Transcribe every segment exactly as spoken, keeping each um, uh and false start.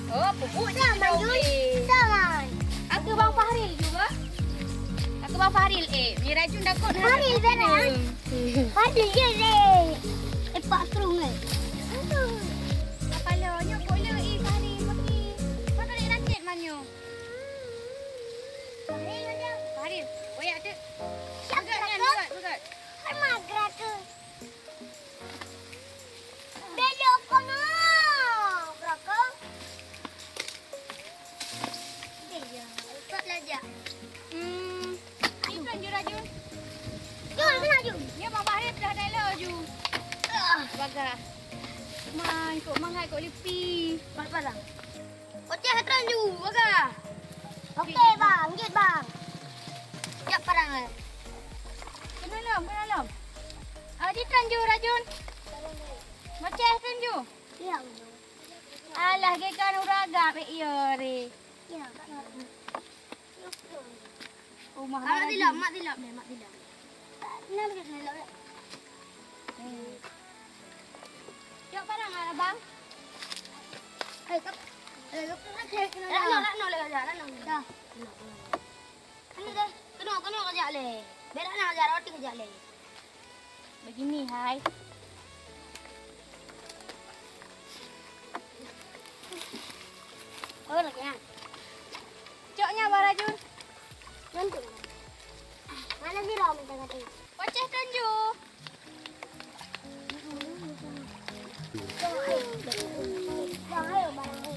Oh, pupuk je. Sama, Yun. Sama. Aku Bang Fahril juga. Aku Bang Fahril, eh. Mira Jun takut. Fahril, benar. Fahril, je, deh. Epak kerung, eh. Apa lo? Nyok boleh, eh, Fahril. Mana nak rakit, manyo? Fahril, Fahril. Oyak tu. Siap, pegat kan, pegat, pegat. Hai, mak, gerak tu. Belok kono, Broko. Iya, ikut lah, Jak. Hmm, ikut, Jun, Jun. Jun, kena, Jun. Ni Bang Fahri dah dah lo, Jun. Ah. Bagah. Man, kok mangat, kok lipi. Palang. Oceh tron ju, Aga. Okey, Bang. Jeuet, Bang. Jak parang, eh. Keunoe lom, keunoe lom. Ah, di tron ju, Rajun. Oceh tron ju. Ya, Bang. Alah, geukan uragap, eh, iya, re. Ya, Bang. Rumah Mak tilap, Mak tilap deh, Mak tilap. Nah, betul, tilap, ya. Cok parang lah, Bang. Eh, kap-, eh, kap-, eh, kena Rakno, dah. Rakno, lewat dah, Rakno. Dah. Kena dah. Kena, kena kejap leh. Berak nak kejap, roti kejap leh. Begini, hai. Oh, lagi, ha. Cok nya, Bang Rajun. Nanti. Mana sih lo minta kata? Poceh tunjuk. Bang, ayo, Bang, ayo.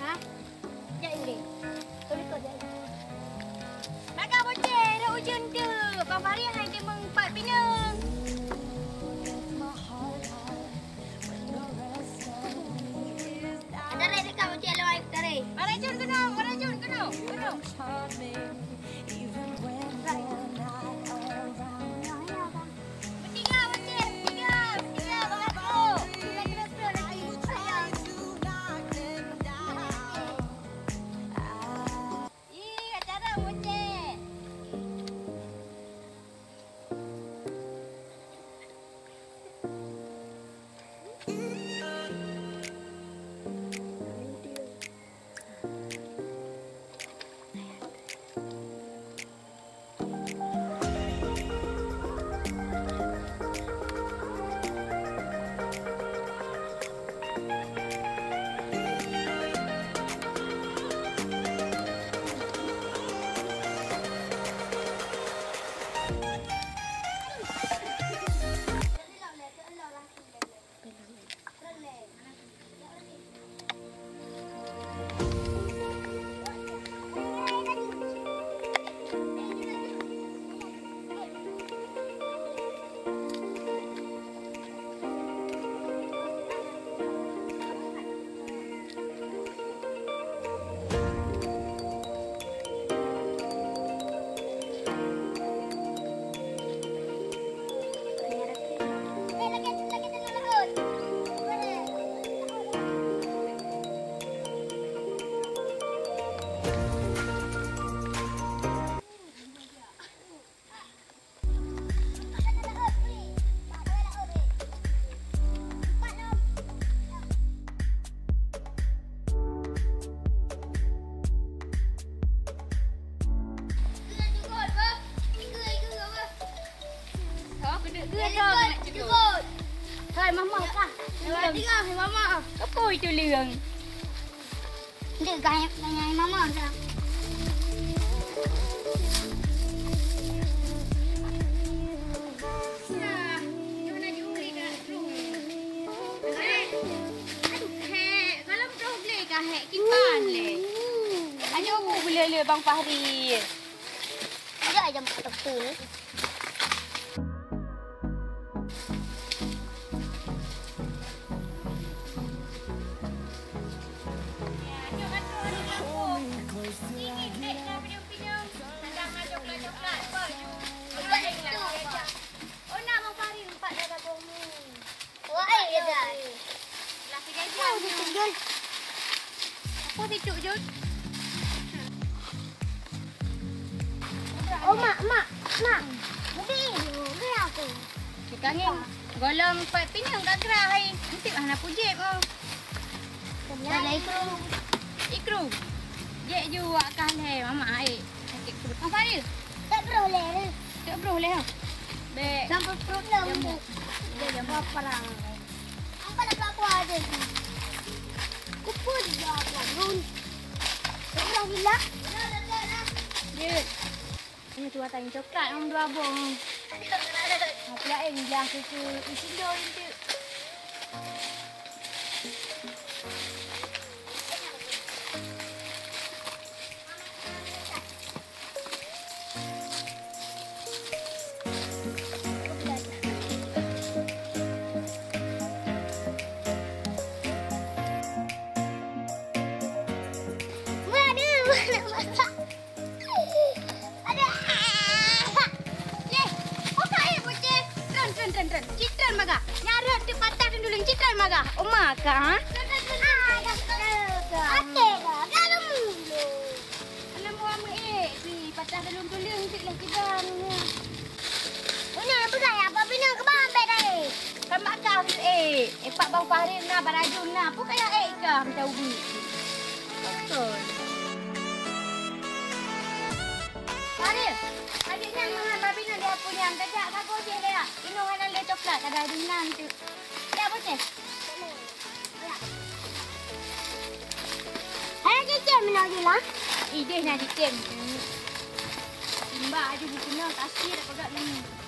Ha? Jak ini. Tulis kau, jak ini. Maka boceh, dah ujeuen tu. Bang Fahri hai dia mengumpat pinang. Ada rek dekat boceh, lo ayo tarik. Barajun kena, barajun kena. Kena. Bertiga, boceh, bertiga, bertiga, bang aku. Ih, acara boceh. Hai, Mama, kah? Tengok, hai, Mama. Apa itu leueng? Dek, gaya, gaya mama dah. Nah, jom laju beli kat rumah. Hek. Aduh, hek. Kalau betul beli kah, hek? Kipan le. Ayo, aku beli le, Bang Fahri. Ada aja mak betul. Apa situ, Jun? Oh, mak, mak, mak. Mubi, mubi aku. Sekarang ni golom pat pinyang kat gerai. Mesti hana pujit, oh. Sebenarnya Ikru. Jek ju wak kah lé mama ai. Sakit perut. Kang Faril. Tak broh lé. Tak broh lé ha. Bek. Sampai perut lah. Dia jamu. Apa perang? Apa nak buat aja? Kupu juga aku run. Sebelah gila. Dia. Ini tu batang coklat yang dua bong. Aku lain bilang susu isi dua itu. Waduh, nak masak. Aduh. Neh, buka eh bocah. Tren, tren, tren, tren. Citren maga. Nyarot di patah dan dulung citren maga. Oma ka, ha? Tren, tren, tren, tren. Aduh. Oke, dah. Dalam dulu. Alam orang eh, di patah dalam tuling cik lah tiga ni. Ini bukan apa bina ke bambai tadi. Kan bakal eh, eh pak bang Fahri na baraju na. Apa kaya eh ikam tahu bunyi. Betul. Fahri, adik nyan mangan babi nyan dia punya. Kejak sago je dia. Inong hana le coklat ada di nan tu. Ya bocah. Hai cicém mina je lah. Ideh na cicém. Simba aju bukuna kasih dak peugah ni.